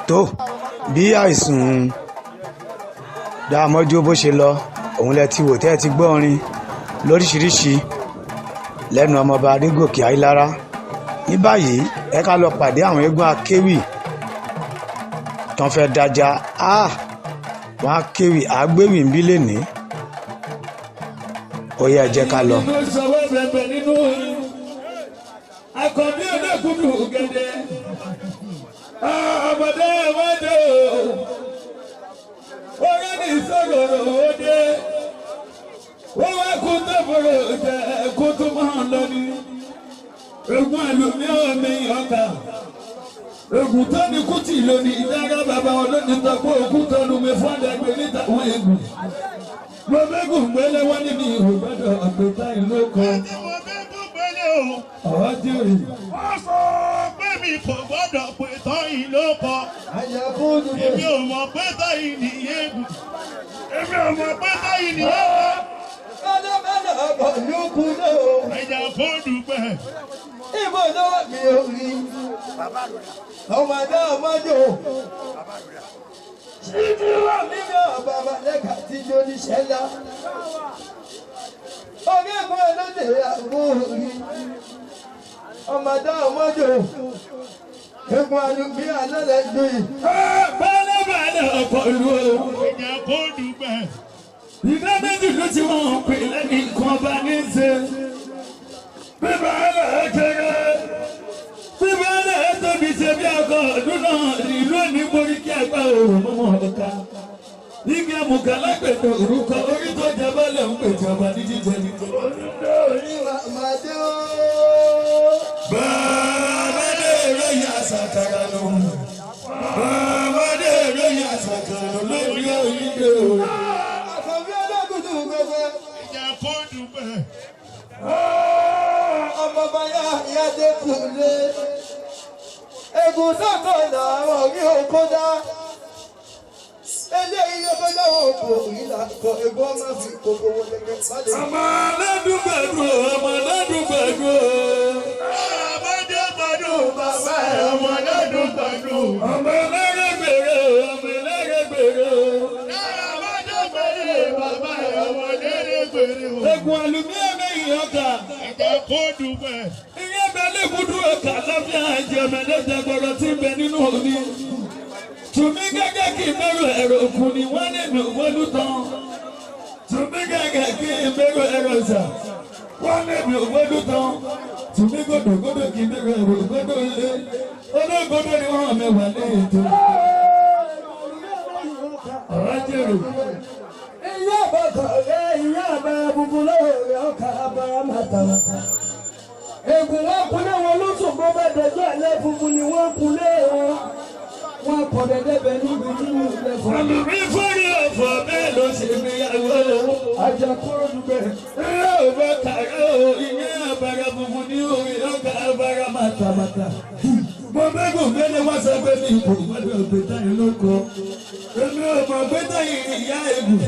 Tó bí àìsùn Dámọ́jú bó ṣe lọ, òun lẹ ti wò tẹ́ ẹ ti gbọ́ orin lóríṣiríṣi lẹ́nu ọmọọba Adégòkè Ayílára. Ní báyìí, ẹ ká lọ pàdé àwọn eégún akéwì tán fẹ́ dájà. Wọ́n á kéwì àgbéwì ń bí lẹ́nìí. Ó yẹ, ẹ jẹ́ ká lọ. Ló sọwọ́ bẹ̀bẹ̀ nínú akọ̀bí olókùnrin gẹ̀dẹ̀ ọmọdé wọ́dẹ o orí ní sọ̀rọ̀ òde wọ́n wá kú tó fòrò jẹ kó tó máa lọ ní ogun àlùmí omi ọkà ogun tó ní kùtì lónìí ìdára bàbá olónìí tọpọ òkú tó nu mi fún àdàgbé níta wọn egun mo bẹ́gùn gbélé wọ́n ní mi ò gbọ́dọ̀ ọ̀gbẹ́ta ìlú kan. Tí mo fẹ́ kú gbélé o. Ọ̀hún jèrè. Wọ́n sọ pé mi kò gbọ́dọ̀ pé tọ́yìn ló kọ. Èmi ò mọ̀ pé tọ́yìn nìyẹn. Èmi ò mọ̀ pé tọ́yìn nìyẹn. Ẹja kó dùgbẹ́. Ibo lọ́wọ́ mi ò rí. Ọmọdé ọmọdé o. Ṣíjú wà nínú bàbá lẹ́ka tí jó níṣẹ́ ńlá. Orí ẹ̀gbọ́n ẹlẹ́dẹ̀ àbúrò rí. Ọmọdé ọmọdé o. Egun alùpùpù alálẹ̀ dùn. Bálẹ̀bálẹ̀ ọkọ̀ ìlú o. Ẹja kó dùgbẹ́. Ìdá méjì ló ti wọ́n pè lẹ́ni nǹkan bá ní í ṣe. Bíbá ẹlẹ́ kéré. Bíbá ẹlẹ́ tóbi ṣe bí ọkọ̀ ọdún náà ìlú òní borí kí àgbà òòrùn mọ́mọ́ ọ̀ka. Igi àmùkà lágbègbè orúkọ orí tó jẹ bọ́lẹ̀ ń pèjì ọba ní jíjẹ ní jẹ. Ọmọdé o. Bàbá dé lóye àṣàkàrà lò. Bàbá dé lóye àṣàkàrà lò lórí orílẹ̀ o. Àkànbí ọlọ́gùdù gbẹgbẹ. Ẹja kó dùgbẹ́. Ọmọ báyà ìyáde kùlé. Egun sọ́kọ̀ làwọn orí oko dá. Eléyìí ló kọjá wọn kò rí là kọ egun ọmọ fi gbogbo wọlé kẹ sálẹ. Ọmọ aládùúgbàdù, ọmọ aládùúgbàdù. Ọmọdé gbádùn bàbá ẹ̀, ọmọ aládùn gbádùn. Ọmọ ẹlẹ́rẹ̀gbèrè, ọmọ ẹlẹ́rẹ̀gbèrè. Ọmọdé gbádùn bàbá ẹ̀, ọmọ ẹlẹ́rẹ̀gbèrè. Egun àlùmí ẹ̀mẹ́yìn ọkà. Ẹja kó dùgbẹ́. Ìyẹn bẹ lẹ́kùdú ọkà láfíà ẹ̀jẹ̀ mẹ́lẹ́dẹ̀ gbọ́dọ̀ tí ń bẹ nínú omi. Tùmí gẹ́gẹ́ kí mẹ́rù ẹ̀rọ òkun ni wọ́n lè mi wọ́lú tán. Tùmí gẹ́gẹ́ kí mẹ́rù ẹ̀rọ ìsà wọ́n lè mi wọ́lú tán. Tùmí gòdògòdò kí mẹ́rù ẹ̀rọ ògbódò lé. Olóògbódò ni wọ́n mẹ́wàá lé ètò. Ọ̀rọ̀ jèrò. Ìyá àbọ̀kọ̀ rẹ̀ ìyá àbá funfun lọ́wọ́ rẹ̀ ọkà abara màtàmàtà. Egun wọn kunlé wọn lóṣù bó bá dọjọ́ alẹ́ funfun ni wọ́n kunlé wọn. Wọ́n kọ̀ dẹ́dẹ́ bẹ níbi tí mi ò lẹ́fọ̀ọ́. Àlùmí fúnni ọ̀fọ̀ bẹ́ẹ̀ ló ṣe gbéyàwó. Àjàkúrò dùgbẹ́. Ilé òbá kàrẹ́ o, ìyẹn àbára funfun ní orí ọkà abara màtàmàtà. Mo bẹ́gùn gbélé wá sọ pé mi kò gbọ́dọ̀ gbé táyì lóko. Èmi ò mọ̀ pé táyì ni ìyá ègùn.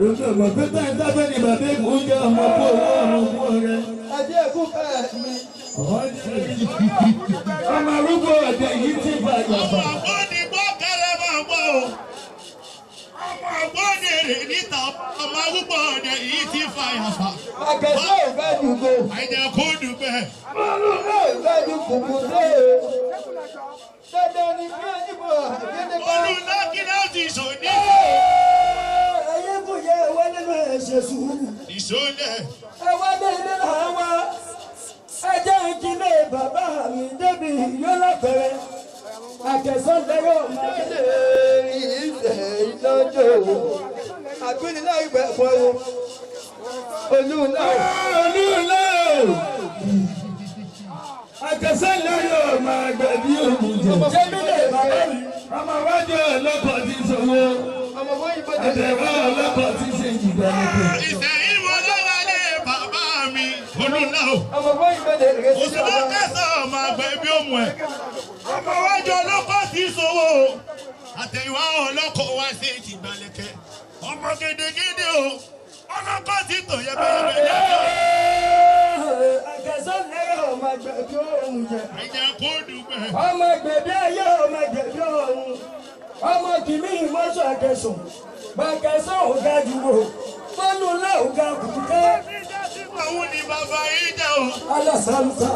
Èmi ò mọ̀ pé táyì tábẹ́ ni bàbá ègùn ń jẹ́ ọmọ kú owó ọmọ kú ọrẹ. Adé ẹ̀kú ẹ̀ mi. Ọmọ arúgbó ọ̀dẹ yìí ti fa Ọmọ yàbá. àgbọ̀nì gbọ́ kẹrẹ máa gbọ́ o. Ọmọ àgbọ̀nì rè níta, ọmọ arúgbó ọ̀dẹ yìí ti fa yàfà. Àgẹ̀sọ́ ò fẹ́ dùgbò. Ẹja kó dùgbẹ́. Ò fẹ́ dùkùkù dé. Dandan ni kí ẹni bọ̀ àgẹ́dẹ́gbẹ́. Olùdákìlá ti sọ ní. Ẹyẹ kò yẹ ẹwà nínú ẹ̀ṣẹ̀ sùúrù. Ìṣólẹ̀. Ẹwà dé ilé là ń wá. Ẹ jẹ́ ìkílé bàbá mi débi yóò lápẹ̀rẹ̀. Àgẹ̀sọ́ lẹ́yọ̀ máa dé. Ìfẹ́ ìlọ́jọ́ àgbéniláì ìgbẹ́ fún ẹ wo. Olú náà. Olúlé o! Àkẹsẹ́ lórí ọmọ àgbẹ̀ bí òun jẹ. Jẹ́mílẹ̀ bàbá mi. Ọmọ wájú ọlọ́kọ̀ ti ṣòwò. Ọmọ bóyá bó jẹ́. Àtẹ̀wá ọlọ́kọ̀ ti ṣe jìgbà nìkan. Ìsẹ̀yìn wo ló wálé bàbá mi? Olùlá o. Ọmọ bóyá bó jẹ́ ìrẹsì. Òṣùwọ̀n kẹsàn-án ọmọ àgbẹ̀ bí òmù ẹ̀. Ọmọ wájú ọlọ́kọ̀ ti ṣòwò. Àtẹ̀wá ọlọ́kọ̀ wá sí ìgbàlẹ̀kẹ̀. Ọmọ gédégédé o. Ọlọ́kọ̀ ti tò yẹbẹyẹbẹ lẹ́yìn. Àkẹ́sọ́ lẹ́rọ̀ ọmọ gbẹ̀bí òun jẹ. Ẹ̀jẹ̀ kó dùgbẹ́. Ọmọ gbẹ̀bí ayé ọmọ gbẹ̀bí òun. Ọmọ kìíní ìmọ̀ṣọ́ àkẹ́sùn. Bàkẹ́sọ̀ ò ga jù wò. Fọ́nù ńlá ò ga kùkẹ́. Àwọn ni bàbá yìí jẹ́ o. Alásàlùsà.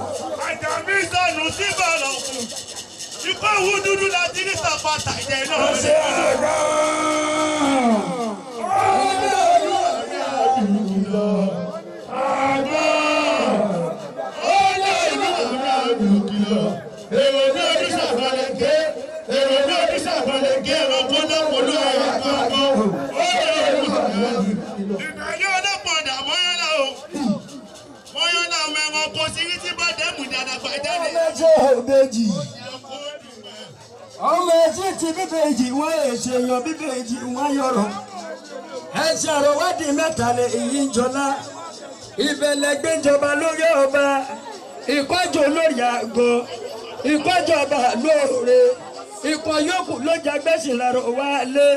Àjàmí sọnù sí bọ̀rọ̀ kù. Ikú òwú dúdú la ti ní sàpàtà ìjẹ náà. Ṣé àgọ́? Èrò ní ojú sàkọlẹ̀ gé. Èrò ní ojú sàkọlẹ̀ gé. Ẹranko náà kò ló ẹ̀rọ kankan. Ó lè rú. Ìgbàlẹ́ ọlọ́pàá mọ́yọ́lá o. Mọ́yọ́lá ọmọ ẹranko sí ní tí bá dẹ́mù dàdàgbà jáde. Ọmọ ẹjẹ́ òbejì. Ọmọ ẹjẹ́ ti bíbejì wọ́n èṣèyàn bíbejì wọ́n yọ̀rọ̀. Ẹ̀ṣẹ̀ àròwádìí mẹ́ta lè èyí ń jọlá. Ìbẹ̀lẹ̀ gbéjọba lórí ọba. Ìkọ́jọ lórí àgọ́. Ìkọ́jọba lóore. Ikọ̀ yòókù ló jagbẹ́sìn lárò wá lé.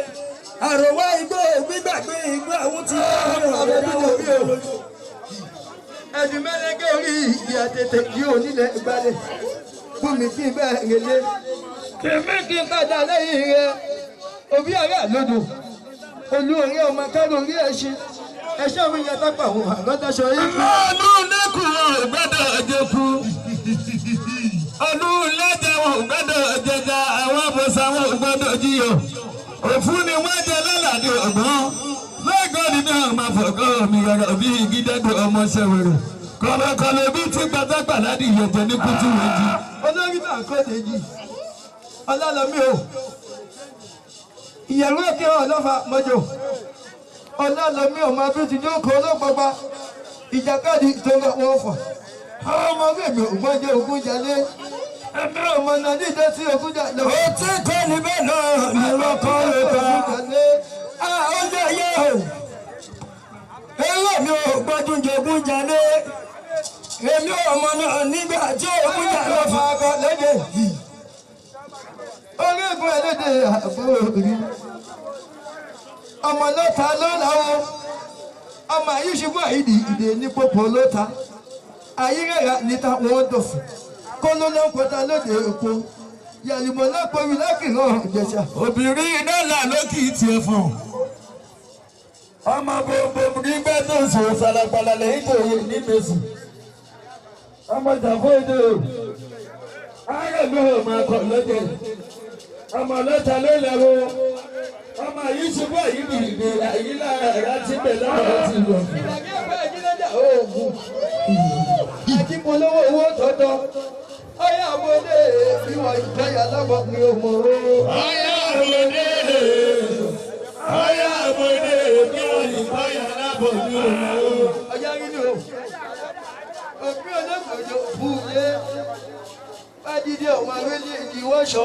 Àròwá igbó gbígbàgbé igbó àwọn ti Ẹ̀dùn mẹ́lẹ́gẹ́ orí ìyá tètè kí onílẹ̀ gbalẹ̀ fún mi kí n bẹ́ẹ̀ rẹ̀lé. Kìmí kí n padà lẹ́yìn rẹ̀ òbí àrà lódò. Olú orí ọmọ kárò orí ẹṣin. Ẹṣin mi yẹ tápà òun àgọ́tàṣọ yìí. Ọdún lẹ́kùn ò gbọ́dọ̀ jẹku. Ọdún lẹ́jẹ̀ ò gbọ́dọ̀ jẹja àwọn àbọ̀sà wọn ò gbọ́dọ̀ jiyọ̀. Òfun ni wọ́n jẹ lọ́làdì ọ̀gbọ́n. Lẹ́gọ́dì náà máa fọ̀gọ́ mi rọrọ̀ bí igi dẹ́gbẹ̀ ọmọ ṣẹ̀wẹ̀rẹ̀. Kọ̀lọ̀kọ̀lọ̀ bí tí gbàdágbà ládì ìyẹ̀jẹ̀ ní kútù wẹ̀jì. Olórí náà kọ́ dèjì. Ọlálọ́mí o. Ìyẹ̀rú òkè ọlọ́fà mọ́jọ. Ọlálọ́mí ọmọ abẹ́tí jókòó ọlọ́pàá. Ìjàkadì tó ń wọ́n fọ̀. Ọmọ mi ò gbọ́njẹ́ ogún jalé. Ẹ̀mí ọmọ náà níjẹ́ sí ogún jalé. Ó ti kọ́ níbẹ̀ náà ní lọ́kọ́ ló bá. Ó jẹ́ yé o. Ewé mi ò gbọ́dún jogún jalé. Èmi ò mọ̀ náà nígbà tí ogún jalé Ọlọ́fà akọ lẹ́dẹ̀ yìí. Orígun ẹlẹ́dẹ̀ àbúrò rí. Ọmọ lọ́ta ló láwọ́. Ọmọ àyíṣubú àyídì ìdè ní pópó ló ta. Ayírẹ̀rà níta wọ́n dọ̀fù. Kóló ló ń pọta lóde èpo. Yàlùmọ̀ lápòrí lákìrọ̀ Ìjẹ̀ṣà. Obìnrin dọ́là ló kì í tiẹ̀ fún. Ọmọ gbogbo gbígbẹ́ tó ń sòrò falapala lẹ́yìn tó yẹ ní Mèsì. Ọmọ ìjàfó èdè o. Ààrẹ ló hàn máa kọ̀ lọ́jẹ̀. Ọmọ ọlọ́ta ló lẹ́wọ́. Ọmọ yìí ṣubú àyí dìde àyí lára ẹ̀rá tí bẹ̀ lọ́wọ́ ti lọ. Ìdàgbé ẹ̀fọ́ ẹ̀jínájà oògùn. Àjípolówó owó tọ́tọ́. Ọyá àbọ̀dé ìwà ìjọyà lábọ̀ mi ò mọ̀ o. Ọyá àbòdé. Ọyá àbòdé bí wọ́n ìbáyà lábọ̀ ní òun o. Ọyá rí ni o. Òbí olóògbòjò fúlé. Bájídé ọmọ arélé ìdíwọ́ṣọ.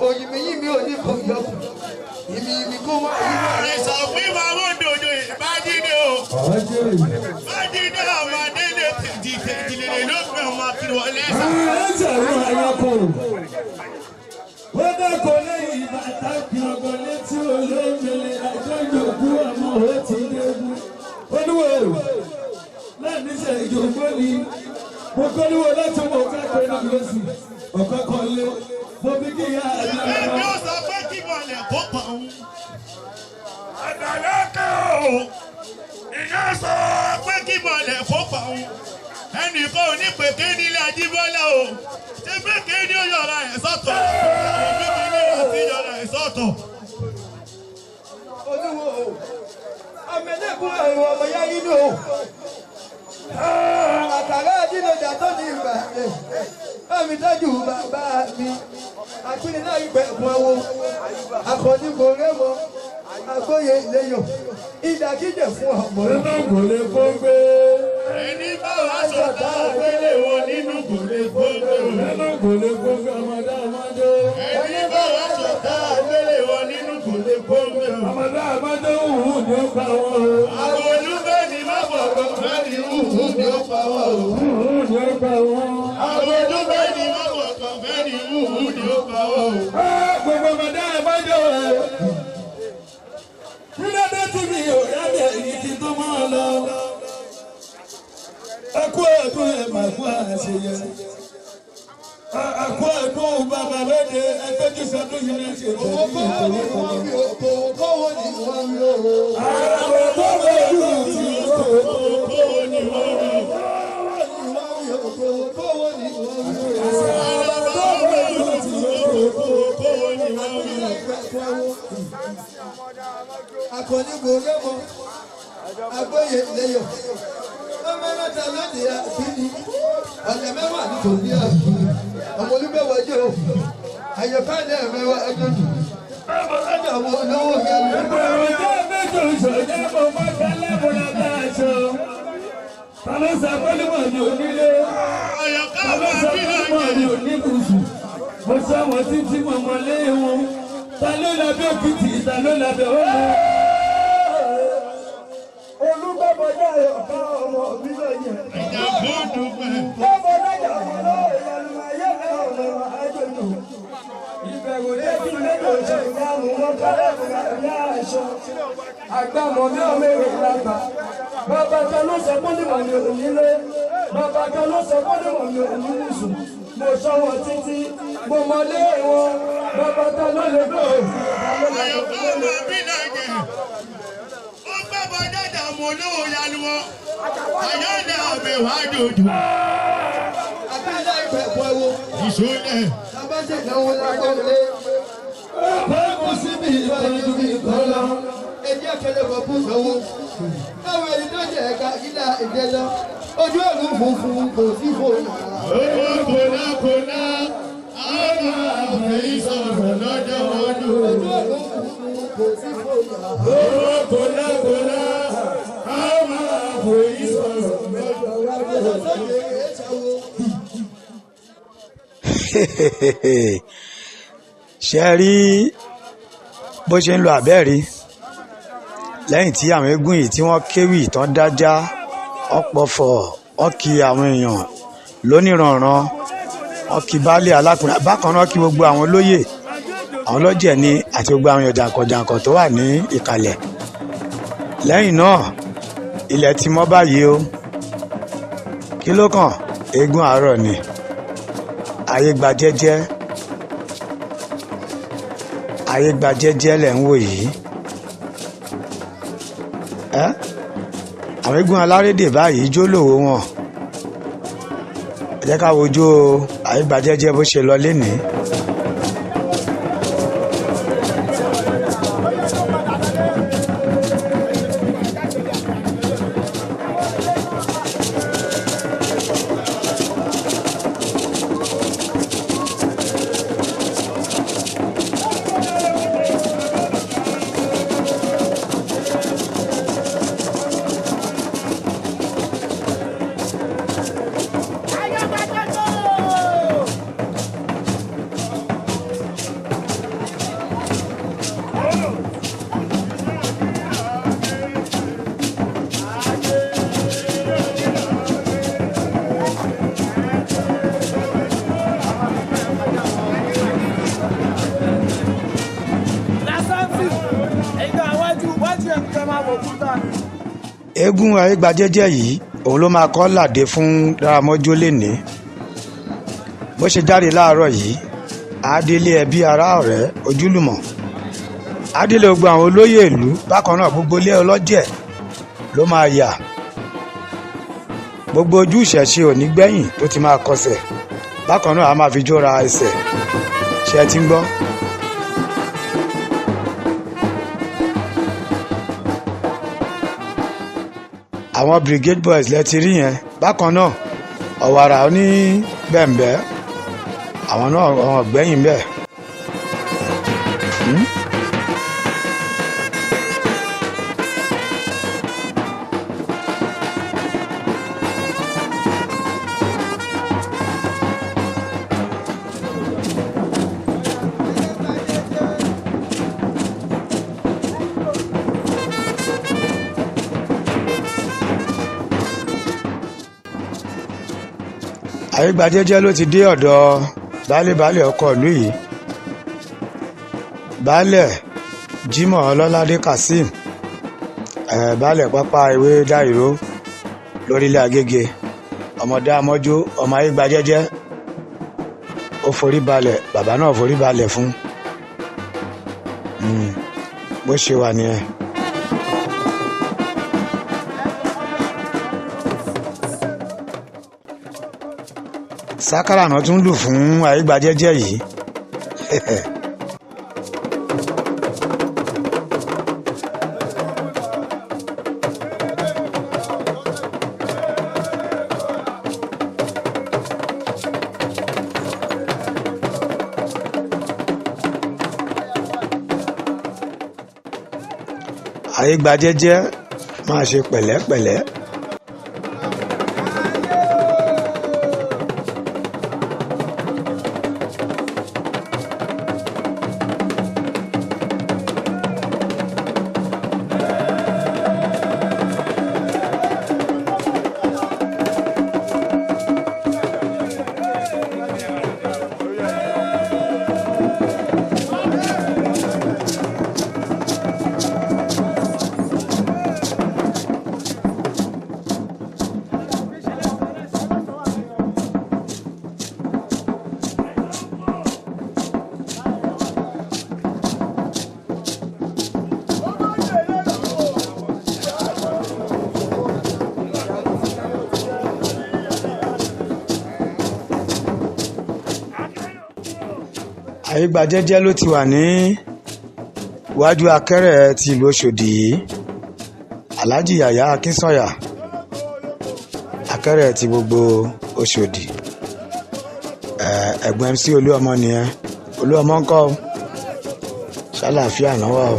Òyìnbíyìn mi ò ní kò yọkù. Ìmì ìmì kó wá ìlú. Àìsàn fún ìwà òdòdó ìbájídé o. Bájídé ọmọ adélé tèjìlélè ló fẹ́ ọmọ akíwọlé sá. Ẹ̀ṣẹ̀rú ayọ́kọ̀. Ó dẹ́kọ̀ lẹ́yìn bàtà kí ọgọ́ létí olómìnira àjọyọ̀kú àmọ́ ó ti dégún. Olúwo láàníṣẹ́ ìjọ̀gbọ́ ni mo kọ́lúwo láti mọ̀ káàkiri náà lọ́sì ọ̀kọ́ kan lé mo bí kí ìyá àti Èmi ó sọ pé kí wọlé kó pọ̀ òun. Àdàlẹ́kẹ̀ o. Ìyá sọ pé kí wọlé kó pọ̀ òun. Ẹnì kan ò ní pè ké nílé Ajíbọ́lá o. Ṣé pé ké ní ó yọra ẹ̀ sọ́tọ̀? Òbí mi ní àti yọra ẹ̀ sọ́tọ̀. Olúwo o. Ọmọ ẹlẹ́kùn ẹ̀rọ ọmọ yá inú o. Àkàrà àdínlọ́jà tó ní ìgbà rẹ̀. Bámi tọ́jú bàbá mi. Àpínlẹ̀ ìgbẹ̀kùn awo. Akọni kò rẹ́mọ. Agbóye lẹ́yọ̀. Ìdàkíjẹ̀ fún ọmọ. Nínú kò lè kó gbé. Ẹni bá wàá sọ̀tà ògbélé wọn nínú kò lè kó gbé o. Nínú kò lè kó gbé ọmọdé ọmọdé. Ẹni bá wàá sọ̀tà ògbélé wọn nínú kò lè kó gbé o. Ọmọdé ọmọdé wùwù ni ó pa wọn o. Àwọn olúfẹ́ ni má bọ̀rọ̀ fẹ́ ni wùwù ni ó pa wọn o. Wùwù ni ó pa wọn. Àwọn olúfẹ́ ni má bọ̀rọ̀ fẹ́ ni wùwù ni ó pa wọn o. Gbogbo ọmọdé ọmọdé o. Kí ló dé àṣeyẹ. Àkó ẹ̀dùn bàbá lóde ẹgbẹ́ tí sọdún yìí ní ṣe Owó kówó ni wọ́n wí o, kówó kówó ni wọ́n wí o. Àwọn tó lójú ti kó Kówó ni wọ́n rí. Kówó ni wọ́n wí o, kówó kówó ni wọ́n wí o. Àwọn tó lójú ti kó Kówó ni wọ́n rí. Akọni kò rẹ́mọ, agbóye lẹ́yọ̀. Ọmọ mẹ́ta lóde àbíní, ọ̀lẹ̀ mẹ́wàá ní kò ní àbíní. Ọmọ olúgbẹ̀wọ̀ jẹ́ o, àyẹ̀fẹ́ mẹ́wàá ẹjọ́ jù. Ọjọ́ àwọn olówó yẹn lọ. Ẹgbẹ̀rún jẹ́ méjì òṣòjẹ́ mo mọ́ tẹ́lẹ̀ mo lọ bá aṣọ. Ta ló sọ pé ní onílé? Àyọ̀ká Ta ló ọmọ sọ bí pé lọ́jẹ̀. ní oníbùsùn? Mo sọ wọn títí mo mọ lé wọn. Ta ló lábẹ́ òkìtì? Ta ló lábẹ́ ọmọ? Olúgbàbọ̀dá ọ̀ká ọmọ mi lọ́yẹ̀. Ìjà fún dúpẹ́. Bọ́bọ̀dájà ọmọ náà ìyanu ayé mi ọmọ àjòjò. Ìbẹ̀rù lẹ́kí lẹ́kọ̀ọ́ ṣe ìdáhùn wọn kọ́lá ní aṣọ. Àgbàmọ̀ mi ò mèrè lágbà. Bàbá kan ló sọ pé nímọ̀ mi ò nílé. Bàbá kan ló sọ pé nímọ̀ mi ò ní nìṣù. Mo sọ wọn títí, mo mọ lé wọn. Bàbá kan ló lè gbọ́ òfin. Àyọ̀ká ọmọ bí lọ́jẹ̀. Ó gbàgbọ́ dáadáa ọmọ olówó yanu wọn. Àyọ̀dà ọmọ ìwà dòdò. Àbílẹ̀ ìpẹ̀kọ̀ ẹ̀wò, Ìṣúlẹ̀. tàbá ṣe ìnáwó lágbóńlé. Ọ̀pọ̀ kù síbi ìtọ́jú ìkọ́ lọ. Ẹjẹ́ kẹlẹ́bọ̀ fún ìnáwó. Báwo ẹni tó jẹ ẹ̀ka ìdá ìjẹ lọ? Ojú ẹ̀rù funfun kò sí fòyà. Owó kòlákòlá. Àwọn àfẹ́ ìsọ̀rọ̀ lọ́jọ́ ọdún. Ojú ẹ̀rù funfun kò sí fòyà. Owó kòlákòlá. Àwọn àfẹ́ ìsọ̀rọ̀ lọ́jọ́ Ọjọ́ sóde èéṣàwó. Ṣe rí bó ṣe ń lọ àbẹ́ẹ̀rí lẹ́yìn tí àwọn eégún yìí tí wọ́n kéwì tán dájá ọ̀pọ̀fọ̀ ọ̀kì àwọn èèyàn lóníranran, ọ̀kì baálé alákùnrin bákan náà kí gbogbo àwọn olóyè, àwọn ọlọ́jẹ̀ ni àti gbogbo àwọn èèyàn jàǹkànjàǹkàn tó wà ní ìkàlẹ̀. Lẹ́yìn náà ilẹ̀ ti mọ́ báyìí o. Kí ló kàn? Eégún àárọ̀ ni. Ayé gba jẹ́jẹ́, ayé gba jẹ́jẹ́ lẹ̀ ń wò yìí. Ẹ́ àwọn eégún alárédè báyìí jó lòwò wọn. Ẹ jẹ́ ká wojú ayé gba jẹ́jẹ́ bó ṣe lọ lénìí. Eégún ayégbajẹ́jẹ́ yìí òun ló máa kọ́ làdé fún Dáramọ́jú lénìí. Bó ṣe jáde láàárọ̀ yìí, adélé ẹbí ará ọ̀rẹ́ ojúlùmọ̀, adélé gbogbo àwọn olóyè ìlú, bákan náà gbogbo ilé ọlọ́jẹ̀ ló máa yà. Gbogbo ojú ìṣẹ̀ṣe ò ní gbẹ̀yìn tó ti máa kọsẹ̀, bákan náà a máa fi jóra ẹsẹ̀. Ṣé ẹ ti ń gbọ́? Àwọn brigade boys lẹ ti rí yẹn. Bákan náà ọ̀wàrà oní bẹ̀m̀bẹ̀, àwọn náà àwọn gbẹ̀yìn bẹ́ẹ̀. Ayégbajẹ́jẹ́ ló ti dé ọ̀dọ̀ baálé-baálé ọkọ̀ ìlú yìí, baálẹ̀ Jimoh Ọlọ́ládé Kazeem, baálẹ̀ pápá ewé dáìró lórílẹ̀ Agége. Ọmọdé amọ́jú, ọmọ ayé gba jẹ́jẹ́, ó forí balẹ̀, bàbá náà forí balẹ̀ fún un. Bó ṣe wà nìyẹn. Sákàrà náà tún lù fún ayégbajẹ́jẹ́ yìí. Ayégbajẹ́jẹ́ máa ṣe pẹ̀lẹ́pẹ̀lẹ́. Ayégbajẹ́jẹ́ ló ti wà ní iwájú akẹ́rẹ́ ti ìlú Ọ̀ṣọ́dì yìí, Alhaji Yàyà Akínsànyà, akẹ́rẹ́ ti gbogbo Ọ̀ṣọ́dì. Ẹ̀gbọ́n MC Olúọmọ nìyẹn. Olúọmọ ń kọ́ ọ, ṣàlàáfíà náà wà o.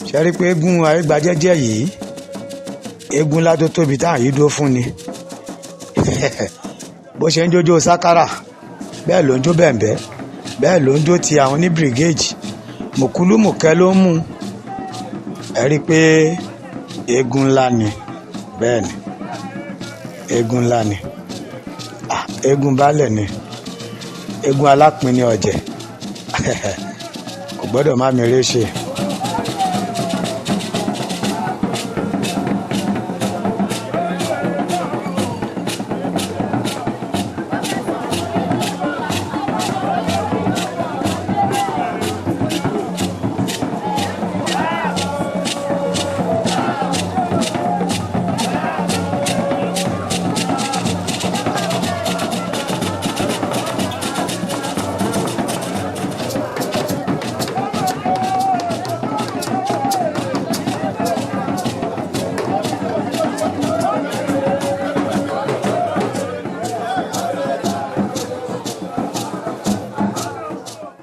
Ṣe rí i pé eégún ayégbajẹ́jẹ́ yìí, eégún ńlá tó tóbi táwọn yìí dúró fún ni. Bó ṣe ń jójó sákárà, bẹ́ẹ̀ ló ń jó bẹ̀m̀bẹ́, bẹ́ẹ̀ ló ń jó ti àwọn ní bìrìgéèjì, mùkúlùmùkẹ́ ló ń mú. Ẹ rí i pé eégún ńlá ni, bẹ́ẹ̀ ni eégún ńlá ni. Eégún baálẹ̀ ni, eégún alápinni ọ̀jẹ̀, kò gbọ́dọ̀ má mi rí ṣe.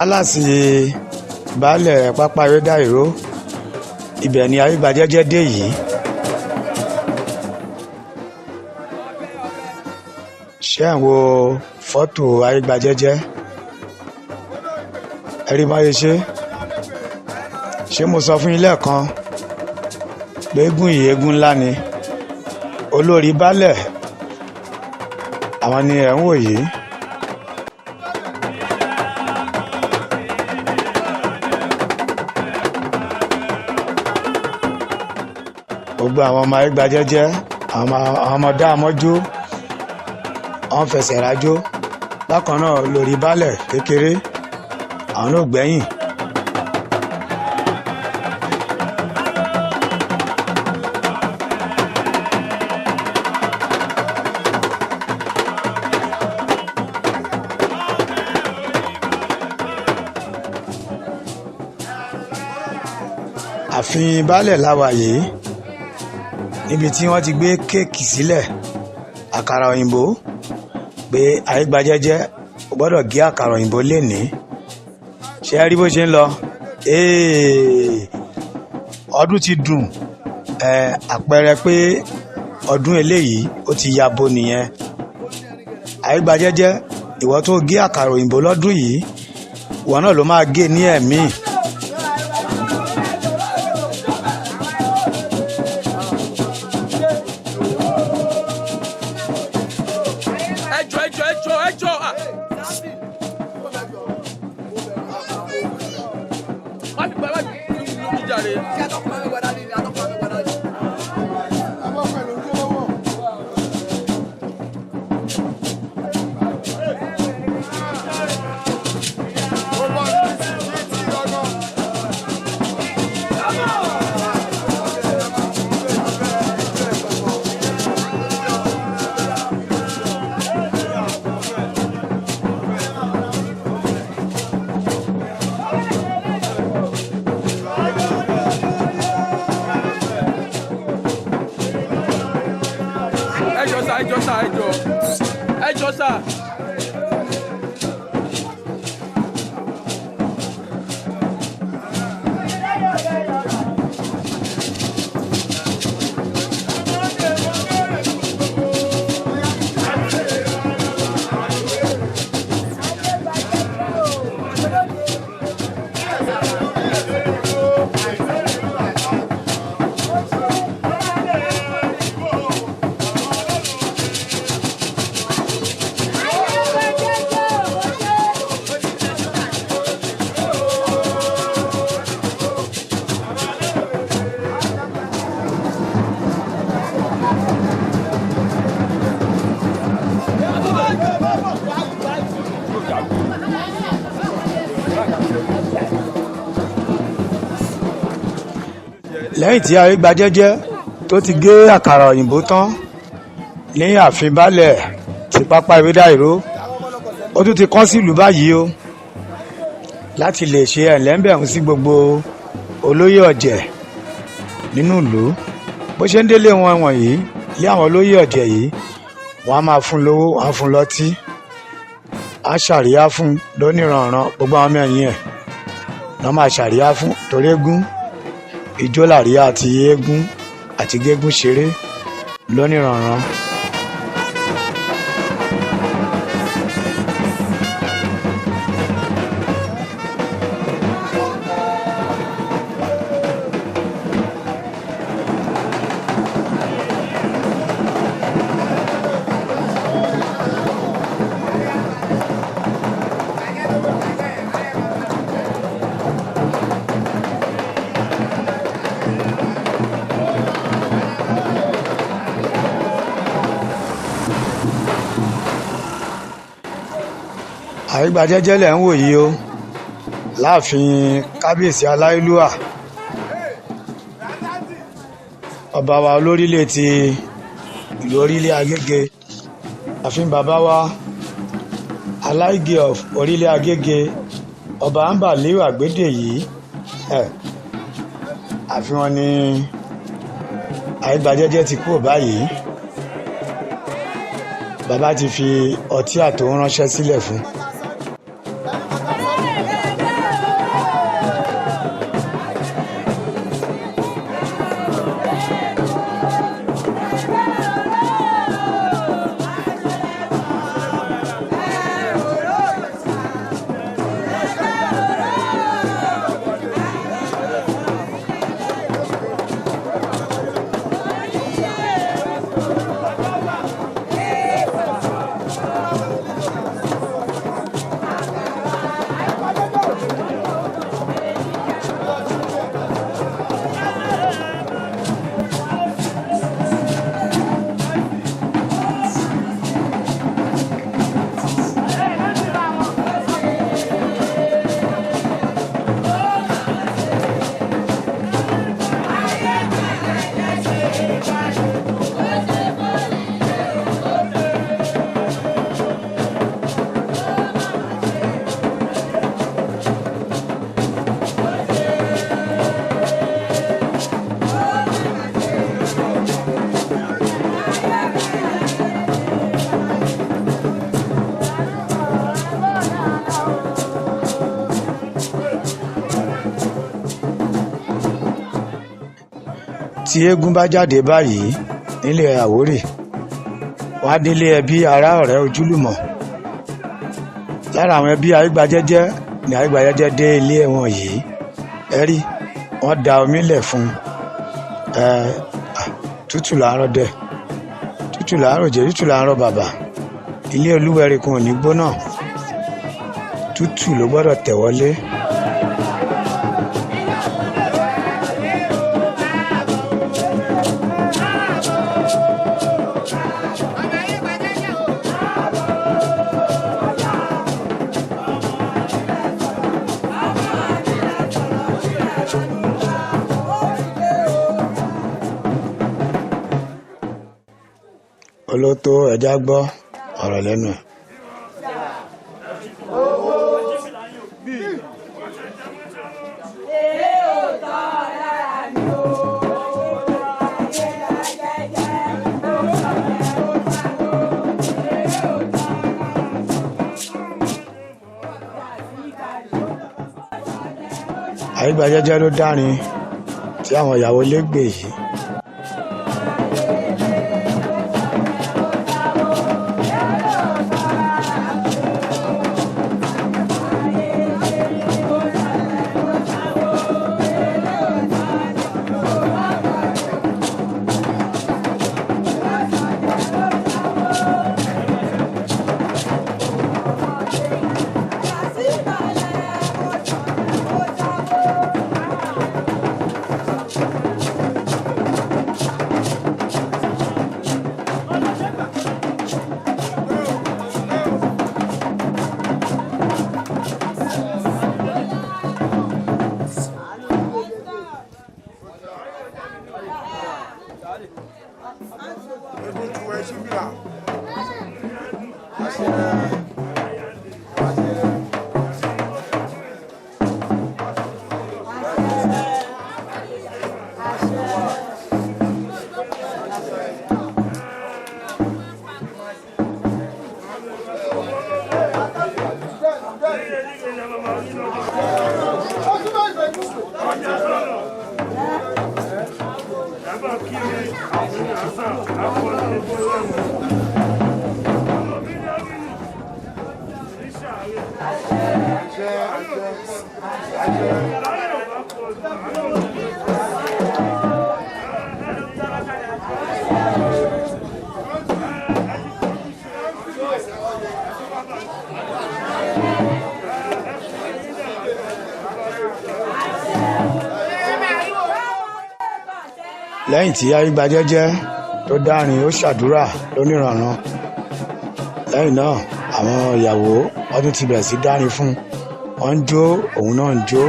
Aláàsì baálẹ̀ pápá rédà ìró, ibẹ̀ ni ayégbajẹ́jẹ́ dé yìí. Ṣé ẹ̀ ń wo fọ́tò ayégbajẹ́jẹ́? Ẹ rí báyìí ṣe. Ṣé mo sọ fún yín lẹ́ẹ̀kan pé eégún yìí eégún ńlá ni? Olórí baálẹ̀ àwọn ni ẹ̀ ń wò yìí. Gbogbo àwọn ọmọ ayégbajẹ́jẹ́, àwọn ọmọdé àmọ́jú, wọ́n fẹsẹ̀ rajó. Bákan náà lórí baálẹ̀ kékeré, àwọn náà gbẹ̀yìn. Ààfin baálẹ̀ láwa yìí, níbi tí wọ́n ti gbé kéèkì sílẹ̀, àkàrà òyìnbó, pé ayégbajẹ́jẹ́ o gbọ́dọ̀ gé àkàrà òyìnbó lénìí. Ṣé ẹ rí bó ṣe ń lọ? Ọdún ti dùn. Àpẹẹrẹ pé ọdún eléyìí ó ti yabo nìyẹn. Ayégbajẹ́jẹ́, ìwọ tó gé àkàrà òyìnbó lọ́dún yìí, ìwọ náà ló máa gé ní ẹ̀mí. Ẹ jọ̀ọ́ sà, ẹ jọ̀ọ́ sà, ẹ jọ̀ọ́, ẹ jọ̀ọ́ sà. Lẹ́yìn tí Arígbájẹ́jẹ́ tó ti gé àkàrà òyìnbó tán ní ààfin baálẹ̀ ti Pápá Ewédáìró, ó tún ti kán sílùú báyìí o láti lè ṣe ẹ̀lẹ́ńbẹ̀hún sí gbogbo olóyè ọ̀jẹ̀ nínú ìlú. Bó ṣe ń délé wọn wọ̀nyí lé àwọn olóyè ọ̀jẹ̀ yìí, wọ́n á máa fún lówó, wọ́n á fún lọ́tí, á ṣàríyá fún lóníranran. Gbogbo àwọn mẹ́rin ẹ̀ lọ́ máa ṣàríyá fún torí eégún ijó làríyá àti eégún àti gégún ṣeré lóníranran. Arígbájẹ́jẹ́ lẹ̀ ń wò yìí o láàfin kábíyèsí aláìlúwà ọba wa olórílẹ̀ ti ìlú Orílẹ̀ Agége, ààfin bàbá wa Aláìgé of Orílẹ̀ Agége, ọba Ambaliu Àgbédè yìí ẹ̀ ààfin wọn ni Arígbájẹ́jẹ́ ti kúrò báyìí. Bàbá ti fi ọtí àtòun ránṣẹ́ sílẹ̀ fún. Tí eégún bá jáde báyìí nílẹ̀ Àwórì, wọ́n á délé ẹbí, ará, ọ̀rẹ́, ojúlùmọ̀. Lára àwọn ẹbí Arígbájẹ́jẹ́ ni Arígbájẹ́jẹ́ dé ilé wọn yìí. Ẹ rí wọ́n da omi lẹ̀ fún ẹ. Tútù làárọ̀ dẹ̀, tútù làárọ̀ jẹ́, tútù làárọ̀ bàbà. Ilé olúwẹ̀rí kan ò ní gbóná, tútù ló gbọ́dọ̀ tẹ̀ wọlé. Olótó ẹja gbọ́ ọ̀rọ̀ lẹ́nu ẹ̀. Arígbájẹ́jẹ́ ló dárin tí àwọn ìyàwó ilé gbè yìí. Lẹ́yìn tí Arígbájẹ́jẹ́ tó dárin, ó ṣàdúrà lóníranran. Lẹ́yìn náà, àwọn ìyàwó wọ́n tún ti bẹ̀rẹ̀ sí dárin fún un, wọ́n ń jó, òun náà ń jó.